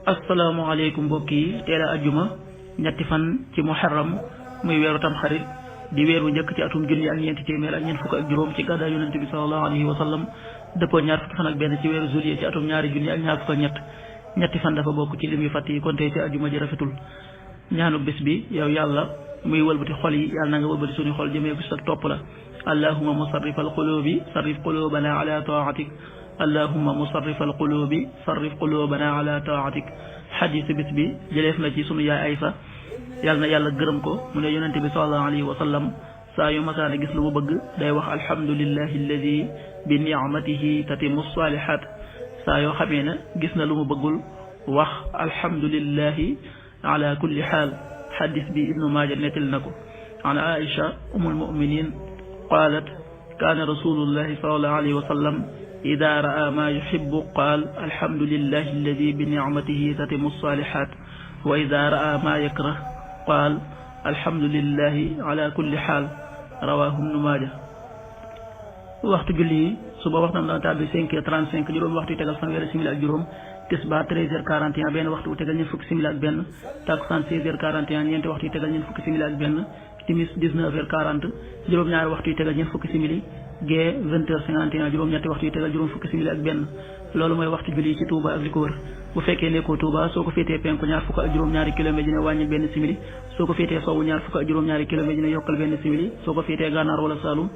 asalaamaaleykum mbokk yi teel a ajjuma ñetti fan ci muharram muy weeru tam xarit di weer wu njëkk ci atum junni ak ñeenti téeméer ak ñeent fukk ak juróom ci gàddaay yonente bi sallallahu alayhi wa sallam dëppoo ñaar fukki fan ak benn ci weeru juillet ci atum ñaari junni ak ñaar fukk ak ñetti fan dafa bokk ci lim yu fàtt yi kon tey ci ajjuma ji rafetul ñaanu bés bi yow yàlla muy wëlbati xol yi yàlla na nga wëlbati suñu xol jëmee ko sa topp la allahumma musarrif alqulubi sarrif qulubana ala taatik allahumma musarrif alqulubi sarrif qulubana ala taatik xadiisu bis bi jëleef na ci sunu yaay Aysa yàlla na yàlla gërëm ko mu ne yonente bi sallallahu alayhi wa sallam saa yu masaana gis lu mu bëgg day wax alhamdulillahi alladi bi ni'matihi tatimu salihat saa yoo xamee ne gis na lu mu bëggul wax alhamdulillahi ala kulli xaal xadis bi ibnu maaja nettal na ko an aisha umul muminin qaalat kaana rasulullahi sallallahu alayhi wa sallam ida raa ma yuhibbu qaal alhamdulillahi alladi bi nicmatihi tatimu salihat wa ida raa ma yakrah qaal alhamdulillahi ala kulli xaal rawahu ibnu maaja waxtu julli yi suba waxtam dana tàbbi 5h35 juróom waxtu yi tegal fanweeri simili ak juróom tisbaar 13h41 benn waxtu wu tegal ñeent fukki simili ak benn takkusaan 16h41 ñeenti waxtu yi tegal ñeent fukki simili ak benn timis 19h40 juróom-ñaari waxtu yi tegal ñeent fukki simili gee 20h51 juróom-ñetti waxtu yi tegal juróom fukki simili ak benn loolu mooy waxtu julli ci Touba ak li ko wër bu fekkee nekkoo Touba soo ko féetee penku ñaar fukk ak juróom-ñaari kilomètre dina wàññil benn simili soo ko féetee sowwu ñaar fukk ak juróom-ñaari kilomètre dina yokkal benn simili soo ko féetee gànnaar wala Saloum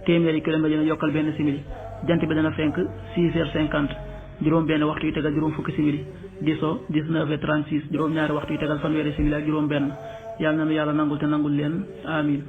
téeméeri kilomètre dina yokkal benn simili jant bi dana fenk 6h50 juróom benn waxtu yi tegal juróom fukki simili di so 19h36 juróom-ñaari waxtu yi tegal fanweeri simili ak juróom benn yàlla na nu yàlla nangul te nangul leen amin